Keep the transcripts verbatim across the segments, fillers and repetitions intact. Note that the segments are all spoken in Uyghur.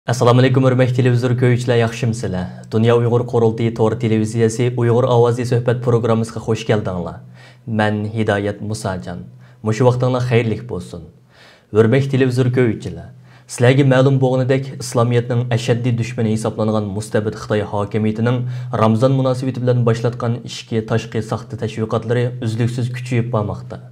ئەسسالامۇئەلەيكۇم، ھۆرمەتلىك تېلېۋىزور كۆرگۈچىلەر، ياخشىمۇسىلەر؟ دۇنيا ئۇيغۇر قۇرۇلتىيى تور تېلېۋىزىيەسى ئۇيغۇر ئاۋازى سۆھبەت پروگراممىسىغا خوش كەلدىڭلار. مەن ھىدايەت مۇساجان. مۇشۇ ۋاقتىڭلار خەيرلىك بولسۇن. ھۆرمەتلىك تېلېۋىزور كۆرگۈچىلەر، سىلەرگە مەلۇم بولغىنىدەك، ئىسلامىيەتنىڭ ئەشەددىي دۈشمىنى ھېسابلانغان مۇستەبىت خىتاي ھاكىمىيىتىنىڭ رامزان مۇناسىۋىتى بىلەن باشلاتقان ئىچكى تاشقى ساختا تەشۋىقاتلىرى ئۈزلۈكسىز كۈچىيىپ بارماقتا.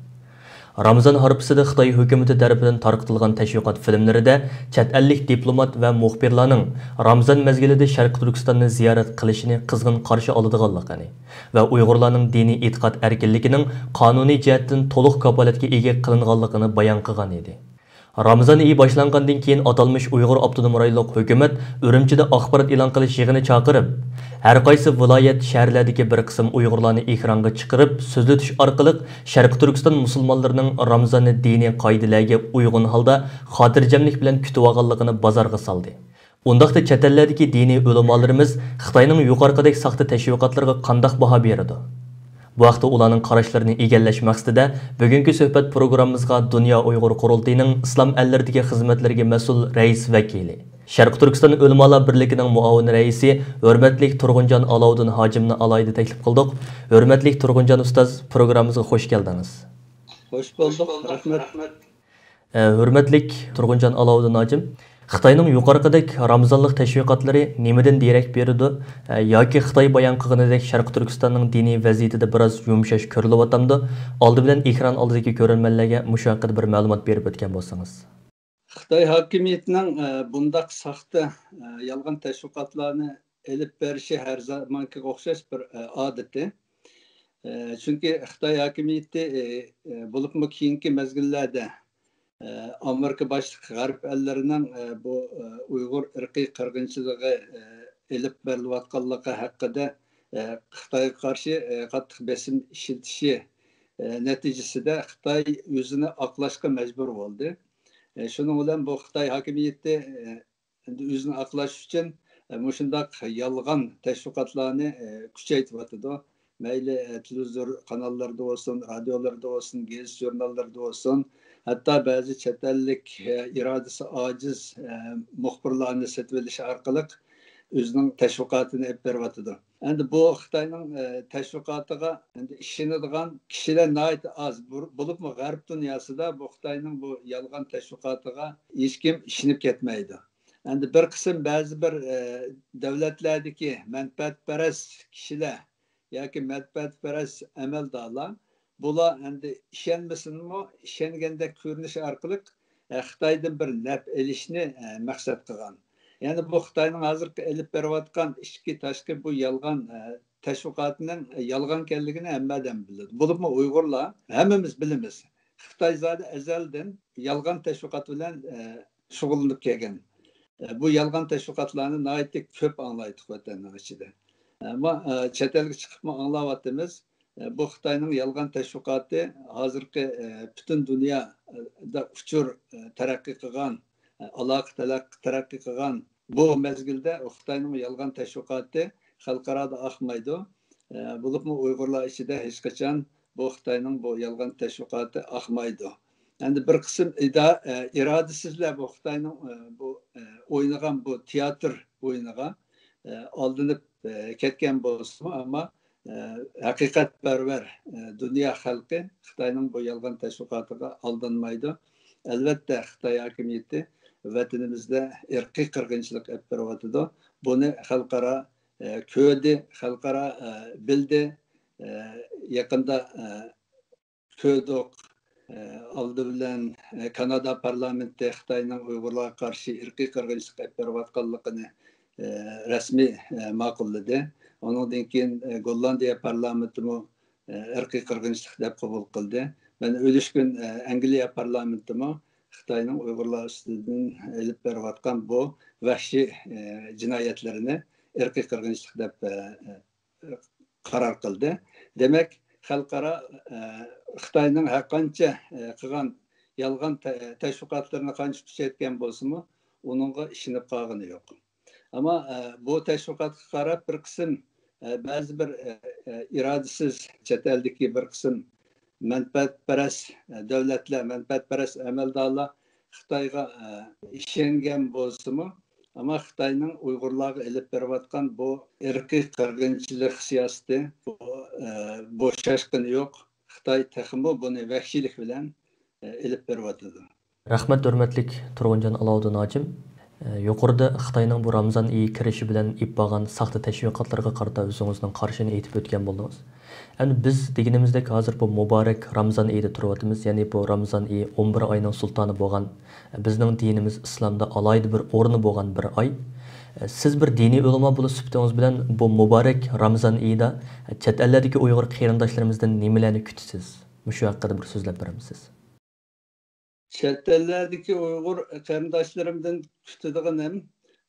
رامزان ھارپىسىدا خىتاي ھۆكۈمىتى تەرىپىدىن تارقىتىلغان تەشۋىقات فىلىملىرىدە چەت ئەللىك دىپلومات ۋە مۇخبىرلارنىڭ رامزان مەزگىلىدە شەرقىي تۈركىستاننى زىيارەت قىلىشىنى قىزغىن قارشى ئالىدىغانلىقىنى ۋە ئۇيغۇرلارنىڭ دىنىي ئېتىقاد ئەركىنلىكىنىڭ قانۇنىي جەھەتتىن تولۇق كاپالەتكە ئىگە قىلىنغانلىقىنى بايان قىلغان ئىدى. رامىزان ئېيى باشلانغاندىن كېيىن ئاتالمىش ئۇيغۇر ئاپتونوم رايونلۇق ھۆكۈمەت ئۈرۈمچىدە ئاخبارات ئېلان قىلىش يىغىنى چاقىرىپ، ھەر قايسى ۋىلايەت، شەھەرلەردىكى بىر قىسىم ئۇيغۇرلارنى ئېكرانغا چىقىرىپ سۆزلىتىش ئارقىلىق شەرقىي تۈركىستان مۇسۇلمانلىرىنىڭ رامزاننى دىنىي قائىدىلەرگە ئۇيغۇن ھالدا خاتىرجەملىك بىلەن كۈتۈۋالغانلىقىنى بازارغا سالدى. ئۇنداقتا چەت ئەللەردىكى دىنىي ئۆلىمالىرىمىز خىتاينىڭ يۇقىرىقىدەك ساختا تەشۋىقاتلىرىغا قانداق باھا بېرىدۇ؟ بۇ ھەقتە ئۇلارنىڭ قاراشلىرىنى ئىگىلەش مەقسىتىدە بۈگۈنكى سۆھبەت پروگراممىمىزغا دۇنيا ئۇيغۇر قۇرۇلتىيىنىڭ ئىسلام ئەللىرىدىكى خىزمەتلىرىگە مەسئۇل رەئىس ۋەكىلى، شەرقىي تۈركىستان ئۆلىمالار بىرلىكىنىڭ مۇئاۋىن رەئىسى ھۆرمەتلىك تۇرغۇنجان ئالاۋۇدىن ھاجىمنى ئالاھىدە تەكلىپ قىلدۇق. ھۆرمەتلىك تۇرغۇنجان ئۇستاز، پروگراممىمىزغا خوش كەلدىڭىز. خوش بولدۇق، رەھمەت. ئە، ھۆرمەتلىك تۇرغۇنجان ئالاۋۇدىن ھاجىم، خىتاينىڭ يۇقىرىقىدەك رامىزانلىق تەشۋىقاتلىرى نېمىدىن دېرەك بېرىدۇ؟ ئە، ياكى خىتاي بايان قىلغىنىدەك شەرقىي تۈركىستاننىڭ دىنىي ۋەزىيىتىدە بىراز يۇمشاش كۆرۈلۈۋاتامدۇ؟ ئالدى بىلەن ئېكران ئالدىدىكى كۆرۈرمەنلەرگە مۇشۇ ھەققىدە بىر مەلۇمات بېرىپ ئۆتكەن بولسىڭىز. خىتاي ھاكىمىيىتىنىڭ، ئە، بۇنداق ساختا، ئە، يالغان تەشۋىقاتلارنى ئېلىپ بېرىشى ھەر زامانكىغا ئوخشاش بىر، ئە، ئادىتى. ئە، چۈنكى خىتاي ھاكىمىيىتى، ئە، ئە، بولۇپمۇ كېيىنكى مەزگىللەردە، ئە، ئامېرىكا باشلىق غەرب ئەللىرىنىڭ، ئە، بۇ، ئە، ئۇيغۇر ئىرقىي قىرغىنچىلىقى، ئە، ئېلىپ بېرىلىۋاتقانلىقى ھەققىدە، ئە، خىتايغا قارشى، ئە، قاتتىق بېسىم ئىشلىتىشى، ئە، نەتىجىسىدە خىتاي ئۆزىنى ئاقلاشقا مەجبۇر بولدى. ئە، شۇنىڭ بىلەن بۇ خىتاي ھاكىمىيىتى، ئە، ئەمدى ئۆزىنى ئاقلاش ئۈچۈن، ئە، مۇشۇنداق يالغان تەشۋىقاتلارنى، ئە، كۈچەيتىۋاتىدۇ. مەيلى، ئە، تېلېۋىزور قاناللىرىدا بولسۇن، رادىيولاردا بولسۇن، گېزىت ژۇرناللىرىدا بولسۇن، ھەتتا بەزى چەت ئەللىك، ئە، ئىرادىسى ئاجىز، ئە، مۇخبىرلارنى سېتىۋېلىش ئارقىلىق ئۆزىنىڭ تەشۋىقاتىنى ئېلىپ بېرىۋاتىدۇ. ئەمدى بۇ خىتاينىڭ، ئە، تەشۋىقاتىغا ئەمدى ئىشىنىدىغان كىشىلەر ناھايىتى ئاز. بۇ-، بولۇپمۇ غەرب دۇنياسىدا بۇ خىتاينىڭ بۇ يالغان تەشۋىقاتىغا ھېچكىم ئىشىنىپ كەتمەيدۇ. ئەمدى بىر قىسىم بەزى بىر، ئە، دۆلەتلەردىكى مەنپەئەتپەرەس كىشىلەر ياكى مەنپەئەتپەرەس ئەمەلدارلار، بۇلار ئەمدى ئىشەنمىسىنمۇ، ئىشەنگەندەك كۆرۈنۈش ئارقىلىق، ئە، خىتايدىن بىر نەپ ئېلىشنى، ئە، مەقسەت قىلغان. يەنى بۇ خىتاينىڭ ھازىرقى ئېلىپ بېرىۋاتقان ئىچكى تاشقى بۇ يالغان، ئە، تەشۋىقاتىنىڭ يالغان ئىكەنلىكىنى ھەممە ئادەم بىلىدۇ. بولۇپمۇ ئۇيغۇرلار، ھەممىمىز بىلىمىز. خىتاي زادى ئەزەلدىن يالغان تەشۋىقات بىلەن، ئە، شۇغۇللىنىپ كەلگەن. ئە، بۇ يالغان تەشۋىقاتلارنى ناھايىتى كۆپ ئاڭلايتتۇق ۋەتەننىڭ ئىچىدە. ئەمما، ئە، چەت ئەلگە چىقىپمۇ ئاڭلاۋاتىمىز. ئە، بۇ خىتاينىڭ يالغان تەشۋىقاتى ھازىرقى، ئە، پۈتۈن دۇنيادا ئۇچۇر، ئە، تەرەققىي قىلغان، ئە، ئالاقە تەلەق-، تەرەققىي قىلغان بۇ مەزگىلدە خىتاينىڭ يالغان تەشۋىقاتى خەلقئارادا ئاقمايدۇ. ئە، بولۇپمۇ ئۇيغۇرلار ئىچىدە ھېچقاچان بۇ خىتاينىڭ بۇ يالغان تەشۋىقاتى ئاقمايدۇ. ئەمدى بىر قىسىم ئىدا-، ئە، ئىرادىسىزلەر بۇ خىتاينىڭ، ئە، بۇ، ئە، ئوينىغان بۇ تىياتىر ئويۇنىغا، ئە، ئالدىنىپ، ئە، كەتكەن بولسىمۇ، ئەمما، ئە، ھەقىقەتپەرۋەر، ئە، دۇنيا خەلقى خىتاينىڭ بۇ يالغان تەشۋىقاتىغا ئالدانمايدۇ. ئەلۋەتتە، خىتاي ھاكىمىيىتى ۋەتىنىمىزدە ئىرقىي قىرغىنچىلىق ئېلىپ بېرىۋاتىدۇ. بۇنى خەلقئارا، ئە، كۆردى، خەلقئارا، ئە، بىلدى. ئە، يېقىندا، ئە، كۆردۇق. ئالدى بىلەن، كانادا پارلامېنتى خىتاينىڭ ئۇيغۇرلارغا قارشى ئىرقىي قىرغىنچىلىق ئېلىپ بېرىۋاتقانلىقىنى، رەسمىي، ماقۇللىدى. ئۇنىڭدىن كېيىن، گوللاندىيە پارلامېنتىمۇ، ئىرقىي قىرغىنچىلىق دەپ قوبۇل قىلدى. مەن ئۆلۈشكۈن، ئەنگلىيە پارلامېنتىمۇ خىتاينىڭ ئۇيغۇرلار ئۈستىدىن ئېلىپ بېرىۋاتقان بۇ ۋەھشىي، جىنايەتلىرىنى ئىرقىي قىرغىنچىلىق دەپ، قارار قىلدى. دېمەك، خەلقئارا، ئە، خىتاينىڭ ھەر قانچە، ئە، قىلغان يالغان تە-، تەشۋىقاتلىرىنى قانچە كۈچەيتكەن بولسىمۇ، ئۇنىڭغا ئىشىنىپ قالغىنى يوق. ئەمما، ئە، بۇ تەشۋىقاتقا قاراپ بىر قىسىم، ئە، بەزى بىر، ئە، ئە، ئىرادىسىز چەت ئەلدىكى بىر قىسىم مەنپەئەتپەرەس، ئە، دۆلەتلەر، مەنپەئەتپەرەس ئەمەلدارلار خىتايغا، ئە، ئىشەنگەن بولسىمۇ، ئەمما خىتاينىڭ ئۇيغۇرلارغا ئېلىپ بېرىۋاتقان بۇ ئىرقىي قىرغىنچىلىق سىياسىتى، بۇ، ئە، بوشاشقىنى يوق. خىتاي تېخىمۇ بۇنى ۋەھشىيلىك بىلەن، ئە، ئېلىپ بېرىۋاتىدۇ. رەھمەت، ھۆرمەتلىك تۇرغۇنجان ئالاۋۇدۇن ھاجىم. ئە، يۇقىرىدا خىتاينىڭ بۇ رامىزان ئېيى كىرىشى بىلەن ئېلىپ بارغان ساختا تەشۋىقاتلىرىغا قارىتا ئۆزىڭىزنىڭ قارىشىنى ئېيتىپ ئۆتكەن بولدىڭىز. ئەمدى بىز دېگىنىمىزدەك ھازىر بۇ مۇبارەك رامىزان ئېيىدا تۇرۇۋاتىمىز. يەنى بۇ رامىزان ئېيى ئون بىر ئاينىڭ سۇلتانى بولغان، بىزنىڭ دىنىمىز ئىسلامدا ئالاھىدە بىر ئورنى بولغان بىر ئاي. سىز بىر دىنىي ئۆلىما بولۇش سۈپىتىڭىز بىلەن بۇ مۇبارەك رامىزان ئېيىدا چەت ئەللەردىكى ئۇيغۇر قېرىنداشلىرىمىزدىن نېمىلەرنى كۈتىسىز؟ مۇشۇ ھەققىدە بىر سۆزلەپ بېرەمسىز؟ چەت ئەللەردىكى ئۇيغۇر قېرىنداشلىرىمدىن كۈتىدىغىنىم،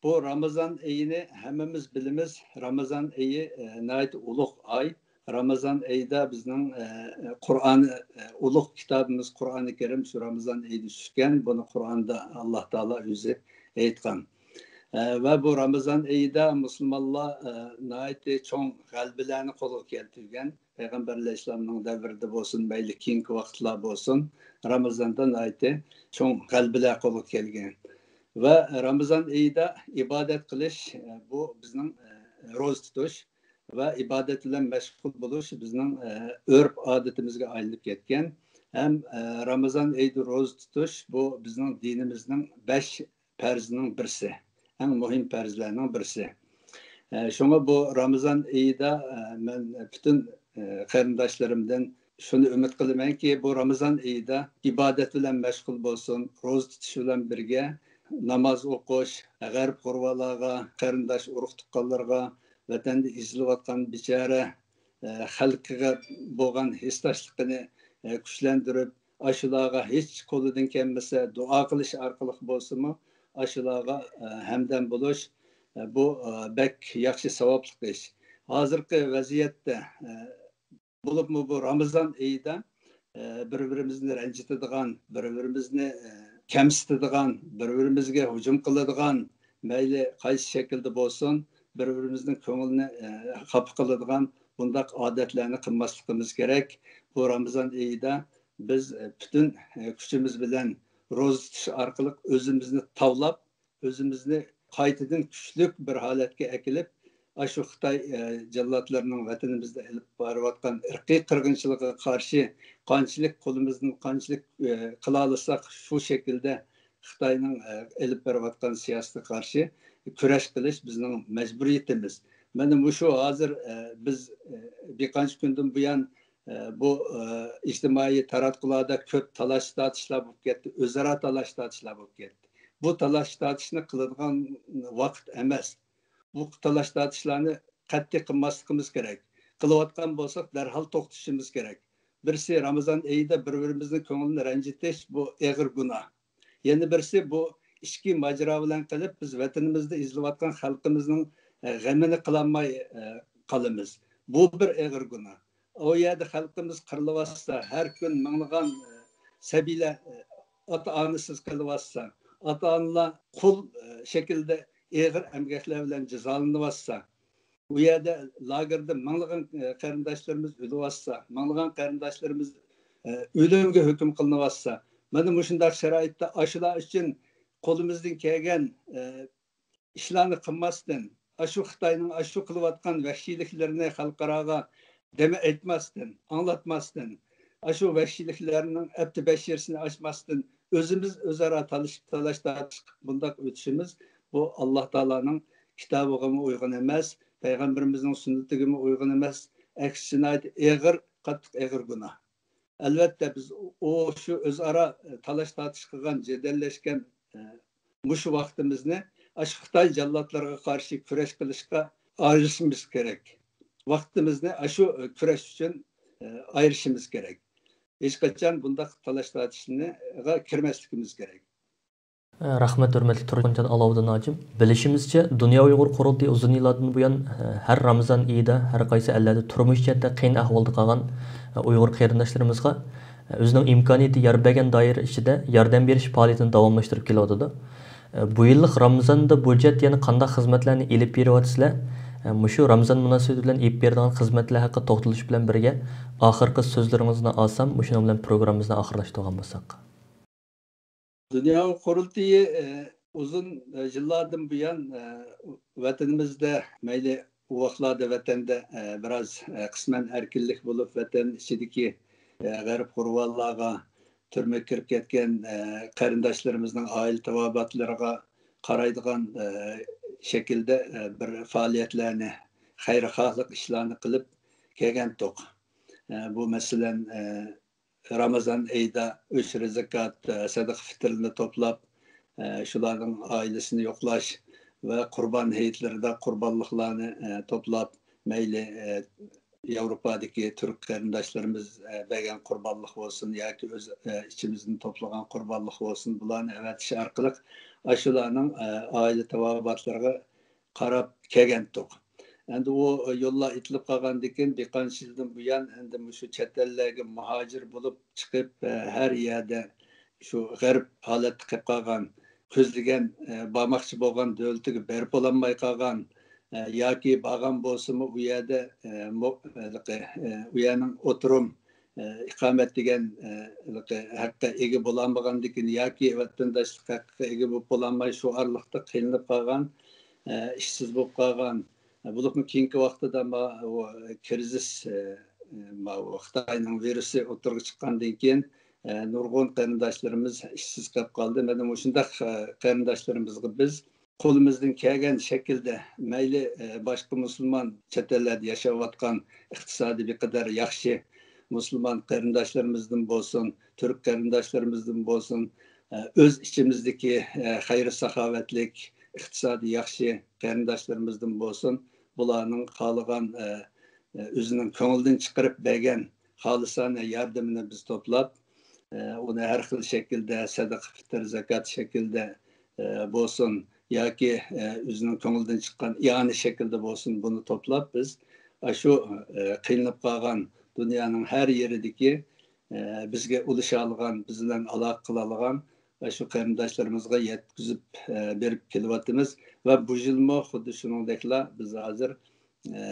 بۇ رامىزان ئېيىنى ھەممىمىز بىلىمىز. رامىزان ئېيى، ئە، ناھايىتى ئۇلۇغ ئاي. رامىزان ئېيىدا بىزنىڭ، ئە، قۇرئان، ئە، ئۇلۇغ كىتابىمىز قۇرئانى كەرىم شۇ رامىزان ئېيىدا چۈشكەن. بۇنى قۇرئاندا ئاللا تائالا ئۆزى ئېيتقان. ئە، ۋە بۇ رامىزان ئېيىدا مۇسۇلمانلار، ئە، ناھايىتى چوڭ غەلىبىلەرنى قولغا كەلتۈرگەن. پەيغەمبەر ئەلەيھىسسالامنىڭ دەۋرىدە بولسۇن، مەيلى كېيىنكى ۋاقىتلار بولسۇن، رامىزاندا ناھايىتى چوڭ غەلىبىلەر قولغا كەلگەن. ۋە رامىزان ئېيىدا ئىبادەت قىلىش، بۇ بىزنىڭ، روزا تۇتۇش ۋە ئىبادەت بىلەن مەشغۇل بولۇش بىزنىڭ، ئۆرپ-ئادىتىمىزگە ئايلىنىپ كەتكەن. ھەم، رامىزان ئېيىدا روزا تۇتۇش، بۇ بىزنىڭ دىنىمىزنىڭ بەش پەرزنىڭ بىرسى، ئەڭ مۇھىم پەرزلەرنىڭ بىرسى. ئە، شۇڭا بۇ رامىزان ئېيىدا، ئە، مەن پۈتۈن، ئە، قېرىنداشلىرىمدىن شۇنى ئۈمىد قىلىمەنكى، بۇ رامىزان ئېيىدا ئىبادەت بىلەن مەشغۇل بولسۇن، روزا تۇتۇش بىلەن بىرگە ناماز ئوقۇش، غەرىب غۇربالارغا، قېرىنداش ئۇرۇق تۇغقانلارغا، ۋەتەندە ئېزىلىۋاتقان بىچارە، ئە، خەلقىگە بولغان ھېسداشلىقىنى، ئە، كۈچلەندۈرۈپ، ئاشۇلارغا ھېچ قولىدىن كەلمىسە دۇئا قىلىش ئارقىلىق بولسىمۇ، ئاشۇلارغا، ئە، ھەمدەم بولۇش، ئە، بۇ، ئە، بەك ياخشى، ساۋابلىق ئىش. ھازىرقى ۋەزىيەتتە، ئە، بولۇپمۇ بۇ رامىزان ئېيىدا، ئە، بىر-بىرىمىزنى رەنجىتىدىغان، بىر-بىرىمىزنى، ئە، كەمسىتىدىغان، بىر-بىرىمىزگە ھۇجۇم قىلىدىغان، مەيلى قايسى شەكىلدە بولسۇن، بىر-بىرىمىزنىڭ كۆڭلىنى، ئە، خاپا قىلىدىغان بۇنداق ئادەتلەرنى قىلماسلىقىمىز كېرەك. بۇ رامىزان ئېيىدا بىز، ئە، پۈتۈن، ئە، كۈچىمىز بىلەن روزا تۇتۇش ئارقىلىق ئۆزىمىزنى تاۋلاپ، ئۆزىمىزنى قايتىدىن كۈچلۈك بىر ھالەتكە ئەكېلىپ، ئاشۇ خىتاي، ئە، جاللاتلىرىنىڭ ۋەتىنىمىزدە ئېلىپ بارىۋاتقان ئىرقىي قىرغىنچىلىقىغا قارشى قانچىلىك قولىمىزدىن، قانچىلىك، ئە، قىلالىساق، شۇ شەكىلدە خىتاينىڭ، ئە، ئېلىپ بېرىۋاتقان سىياسىتىگە قارشى كۈرەش قىلىش بىزنىڭ مەجبۇرىيىتىمىز. مانا مۇشۇ ھازىر، ئە، بىز، ئە، بىر قانچە كۈندىن بۇيان، ئە، بۇ، ئە، ئىجتىمائىي تاراتقۇلاردا كۆپ تالاش-تارتىشلار بولۇپ كەتتى، ئۆزئارا تالاش-تارتىشلار بولۇپ كەتتى. بۇ تالاش-تارتىشنى قىلىدىغان ۋاقىت ئەمەس. بۇ تالاش-تارتىشلارنى قەتئىي قىلماسلىقىمىز كېرەك. قىلىۋاتقان بولساق، دەرھال توختىتىشىمىز كېرەك. بىرسى، رامىزان ئېيىدا بىر-بىرىمىزنىڭ كۆڭلىنى رەنجىتىش، بۇ ئېغىر گۇناھ. يەنە بىرسى، بۇ ئىچكى ماجىرا بىلەن قېلىپ، بىز ۋەتىنىمىزدە ئېزىلىۋاتقان خەلقىمىزنىڭ، ئە، غېمىنى قىلالماي، ئە، قالىمىز. بۇ بىر ئېغىر گۇناھ. ئۇ يەردە خەلقىمىز قىرىلىۋاتسا، ھەر كۈن مىڭلىغان، ئە، سەبىيلەر، ئە، ئاتا-ئانىسىز قېلىۋاتسا، ئاتا-ئانىلار قۇل، ئە، شەكىلدە ئېغىر ئەمگەكلەر بىلەن جازالىنىۋاتسا، ئۇ يەردە لاگېردا مىڭلىغان، ئە، قېرىنداشلىرىمىز ئۆلۈۋاتسا، مىڭلىغان قېرىنداشلىرىمىز، ئە، ئۆلۈمگە ھۆكۈم قىلىنىۋاتسا، مانا مۇشۇنداق شارائىتتا ئاشۇلار ئۈچۈن قولىمىزدىن كەلگەن، ئە، ئىشلارنى قىلماستىن، ئاشۇ خىتاينىڭ ئاشۇ قىلىۋاتقان ۋەھشىيلىكلىرىنى خەلقئاراغا دەم ئېيتماستىن، ئاڭلاتماستىن، ئاشۇ ۋەھشىيلىكلەرنىڭ ئەپتى بەشىرىسىنى ئاچماستىن، ئۆزىمىز ئۆزئارا تالىشىپ، تالاش-تارتىش قىلىپ بۇنداق ئۆتۈشىمىز، بۇ ئاللا تائالانىڭ كىتابىغىمۇ ئۇيغۇن ئەمەس، پەيغەمبىرىمىزنىڭ سۈننىتىگىمۇ ئۇيغۇن ئەمەس، ئەكسىچە ناھايىتى ئېغىر، قاتتىق ئېغىر گۇناھ. ئەلۋەتتە، بىز ئۇ، شۇ ئۆزئارا تالاش-تارتىش قىلغان، جېدەللەشكەن، ئە، مۇشۇ ۋاقتىمىزنى ئاشۇ خىتاي جاللاتلىرىغا قارشى كۈرەش قىلىشقا ئايرىشىمىز كېرەك. ۋاقتىمىزنى ئاشۇ، ئە، كۈرەش ئۈچۈن، ئە، ئايرىشىمىز كېرەك. ھېچقاچان بۇنداق تالاش-تارتىشقا كىرمەسلىكىمىز كېرەك. رەھمەت، ھۆرمەتلىك تۇرغۇنجان ئالاۋۇدىن ھاجىم. بىلىشىمىزچە، دۇنيا ئۇيغۇر قۇرۇلتىيى ئۇزۇن يىللاردىن بۇيان، ھەر رامىزان ئېيىدا ھەر قايسى ئەللەردە تۇرمۇش جەھەتتە قىيىن ئەھۋالدا قالغان ئۇيغۇر قېرىنداشلىرىمىزغا ئۆزىنىڭ ئىمكانىيىتى يار بەرگەن دائىرە ئىچىدە ياردەم بېرىش پائالىيىتىنى داۋاملاشتۇرۇپ كېلىۋاتىدۇ. بۇ يىللىق رامىزاندا بۇ جەھەتتە يەنە قانداق خىزمەتلەرنى ئېلىپ بېرىۋاتىسىلەر؟ مۇشۇ رامىزان مۇناسىۋىتى بىلەن ئېلىپ بېرىدىغان خىزمەتلەر ھەققىدە توختىلىش بىلەن بىرگە، ئاخىرقى سۆزلىرىڭىزنى ئالسام، مۇشۇنىڭ بىلەن پروگراممىمىزنى ئاخىرلاشتۇرغان بولساق. دۇنيا قۇرۇلتىيى، ئە، ئۇزۇن، ئە، يىللاردىن بۇيان، ئە، ۋەتىنىمىزدە مەيلى ئۇ ۋاقىتلاردا ۋەتەندە، ئە، بىراز، ئە، قىسمەن ئەركىنلىك بولۇپ، ۋەتەن ئىچىدىكى، ئە، غەرب قۇربانلارغا، تۈرمىگە كىرىپ كەتكەن، ئە، قېرىنداشلىرىمىزنىڭ ئائىلە تاۋابىئاتلىرىغا قارايدىغان، ئە، شەكىلدە، ئە، بىر پائالىيەتلەرنى، خەيرخاھلىق ئىشلارنى قىلىپ كەلگەنتۇق. ئە، بۇ مەسىلەن، ئە، رامىزان ئېيىدا ئۆشرە زاكات، سەدىقە پىتىرنى توپلاپ، شۇلارنىڭ ئائىلىسىنى يوقلاش ۋە قۇربان ھېيتلىرىدا قۇربانلىقلارنى توپلاپ، مەيلى ياۋروپادىكى تۈرك قېرىنداشلىرىمىز بەرگەن قۇربانلىق بولسۇن ياكى ئۆز ئىچىمىزدىن توپلىغان قۇربانلىق بولسۇن، بۇلارنى ئەۋەتىش ئارقىلىق ئاشۇلارنىڭ ئائىلە تاۋابىئاتلىرىغا قاراپ كەلگەنتۇق. ئەمدى ئۇ يوللار ئېتىلىپ قالغاندىن كېيىن، بىر قانچە يىلدىن بۇيان ئەمدى مۇشۇ چەت ئەللەرگە مۇھاجىر بولۇپ چىقىپ، ھەر يەردە شۇ غەرىب ھالەتتە قېلىپ قالغان، كۆزلىگەن، بارماقچى بولغان دۆلىتىگە بېرىپ بولالماي قالغان، ياكى بارغان بولسىمۇ، ئۇ يەردە، ئۇ يەرنىڭ ئوتتۇرا ئىقامەت دېگەن، ھەققە ئىگە بولالمىغاندىكىن ياكى ۋەتەنداشلىق ھەققىگە ئىگە بولۇپ بولالماي، شۇ ئارىلىقتا قىينىلىپ قالغان، ئىشسىز بولۇپ قالغان، بولۇپمۇ كېيىنكى ۋاقتىدا ما-، ئۇ كىرىزىس، ما-، ئۇ خىتاينىڭ ۋىرۇسى ئوتتۇرىغا چىققاندىن كېيىن، نۇرغۇن قېرىنداشلىرىمىز ئىشسىز قېلىپ قالدى. مانا مۇشۇنداق، قېرىنداشلىرىمىزغا بىز قولىمىزدىن كەلگەن شەكىلدە، مەيلى، ئە، باشقا مۇسۇلمان چەت ئەللەردە ياشاۋاتقان ئىقتىسادى بىر قەدەر ياخشى مۇسۇلمان قېرىنداشلىرىمىزدىن بولسۇن، تۈرك قېرىنداشلىرىمىزدىن بولسۇن، ئە، ئۆز ئىچىمىزدىكى، ئە، خەير-ساخاۋەتلىك، ئىقتىسادى ياخشى قېرىنداشلىرىمىزدىن بولسۇن، بۇلارنىڭ خالىغان، ئە، ئە، ئۆزىنىڭ كۆڭلىدىن چىقىرىپ بەرگەن خالىسانە ياردىمىنى بىز توپلاپ، ئە، ئۇنى ھەر خىل شەكىلدە، سەدىقە پىتىر، زاكات شەكلىدە، ئە، بولسۇن ياكى، ئە، ئۆزىنىڭ كۆڭلىدىن چىققان ئىئانە شەكلىدە بولسۇن، بۇنى توپلاپ بىز ئاشۇ، ئە، قىينىلىپ قالغان دۇنيانىڭ ھەر يېرىدىكى، ئە، بىزگە ئۇلىشالىغان، بىز بىلەن ئالاقە قىلالىغان ئاشۇ قېرىنداشلىرىمىزغا يەتكۈزۈپ، ئە، بېرىپ كېلىۋاتىمىز. ۋە بۇ يىلمۇ خۇددى شۇنىڭدەكلا بىز ھازىر، ئە،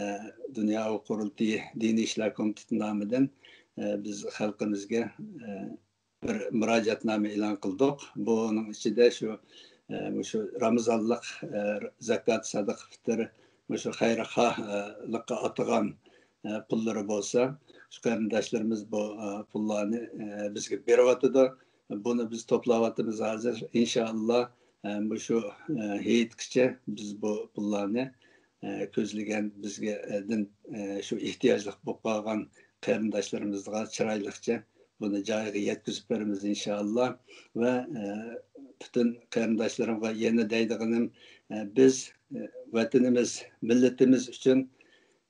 دۇنيا ئۇيغۇر قۇرۇلتىيى دىنىي ئىشلار كومىتېتى نامىدىن، ئە، بىز خەلقىمىزگە، ئە، بىر مۇراجىئەتنامە ئېلان قىلدۇق. بۇنىڭ ئىچىدە شۇ، ئە، مۇشۇ رامىزانلىق، ئە، زاكات، سەدىقە پىتىر، مۇشۇ خەيرخاھلىققا ئاتىغان، ئە، پۇللىرى بولسا، شۇ قېرىنداشلىرىمىز بۇ، ئە، پۇللارنى، ئە، بىزگە بېرىۋاتىدۇ. بۇنى بىز توپلاۋاتىمىز ھازىر. ئىنشائاللا، ئە، مۇشۇ، ئە، ھېيتقىچە بىز بۇ پۇللارنى، ئە، كۆزلىگەن بىزگە، ئە، دىن، ئە، شۇ ئېھتىياجلىق بولۇپ قالغان قېرىنداشلىرىمىزغا چىرايلىقچە بۇنى جايىغا يەتكۈزۈپ بېرىمىز ئىنشائاللا. ۋە، ئە، پۈتۈن قېرىنداشلىرىمغا يەنە دەيدىغىنىم، ئە، بىز، ئە، ۋەتىنىمىز، مىللىتىمىز ئۈچۈن،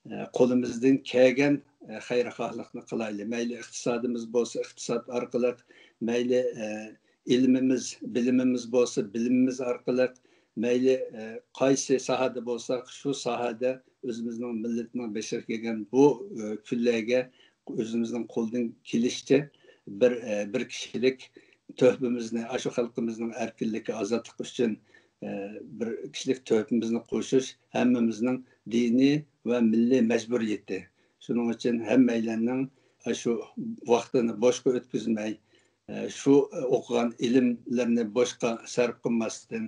ئە، قولىمىزدىن كەلگەن، ئە، خەيرخاھلىقنى قىلايلى. مەيلى ئىقتىسادىمىز بولسا ئىقتىساد ئارقىلىق، مەيلى، ئە، ئىلمىمىز، بىلىمىمىز بولسا بىلىمىمىز ئارقىلىق، مەيلى، ئە، قايسى ساھەدە بولساق، شۇ ساھەدە ئۆزىمىزنىڭ مىللىتىنىڭ بېشىغا كەلگەن بۇ، ئە، كۈنلەرگە ئۆزىمىزنىڭ قولىدىن كېلىشىچە بىر، ئە، بىر كىشىلىك تۆھپىمىزنى، ئاشۇ خەلقىمىزنىڭ ئەركىنلىكى، ئازادلىقى ئۈچۈن، ئە، بىر كىشىلىك تۆھپىمىزنى قوشۇش ھەممىمىزنىڭ دىنىي ۋە مىللىي مەجبۇرىيىتى. شۇنىڭ ئۈچۈن ھەممەيلەننىڭ ئاشۇ ۋاقتىنى بوشقا ئۆتكۈزمەي، ئە، شۇ ئوقۇغان ئىلىملىرىنى بوشقا سەرپ قىلماستىن،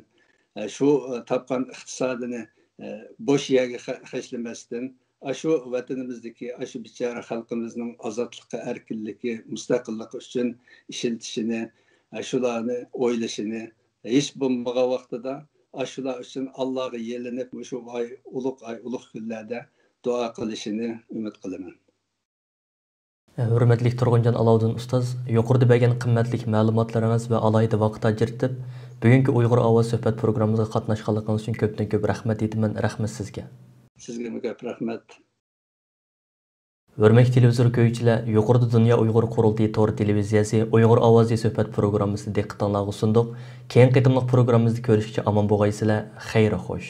ئە، شۇ، ئە، تاپقان ئىقتىسادىنى، ئە، بوش يەرگە خە-، خەجلىمەستىن، ئاشۇ ۋەتىنىمىزدىكى ئاشۇ بىچارە خەلقىمىزنىڭ ئازادلىقى، ئەركىنلىكى، مۇستەقىللىقى ئۈچۈن ئىشلىتىشىنى، ئە، شۇلارنى ئويلىشىنى، ھېچ بولمىغان ۋاقتىدا ئاشۇلار ئۈچۈن ئاللاغا يېلىنىپ، مۇشۇ ئاي، ئۇلۇغ ئاي، ئۇلۇغ كۈنلەردە دۇئا قىلىشىنى ئۈمىد قىلىمەن. ھۆرمەتلىك تۇرغۇنجان ئالاۋۇدىن ئۇستاز، يۇقىرىدا بەرگەن قىممەتلىك مەلۇماتلىرىڭىز ۋە ئالاھىدە ۋاقىت ئاجرىتىپ، بۈگۈنكى ئۇيغۇر ئاۋازى سۆھبەت پروگراممىمىزغا قاتناشقانلىقىڭىز ئۈچۈن كۆپتىن كۆپ رەھمەت ئېيتىمەن. رەھمەت سىزگە. سىزگىمۇ كۆپ رەھمەت. ھۆرمەتلىك تېلېۋىزور كۆرگۈچىلەر، يۇقىرىدا دۇنيا ئۇيغۇر قۇرۇلتىيى تور تېلېۋىزىيەسى ئۇيغۇر ئاۋازى سۆھبەت پروگراممىسىنى دىققىتىڭلارغا سۇندۇق. كېيىنكى قېتىملىق پروگراممىمىزدا كۆرۈشكىچە ئامان بولغايسىلەر. خەير خوش.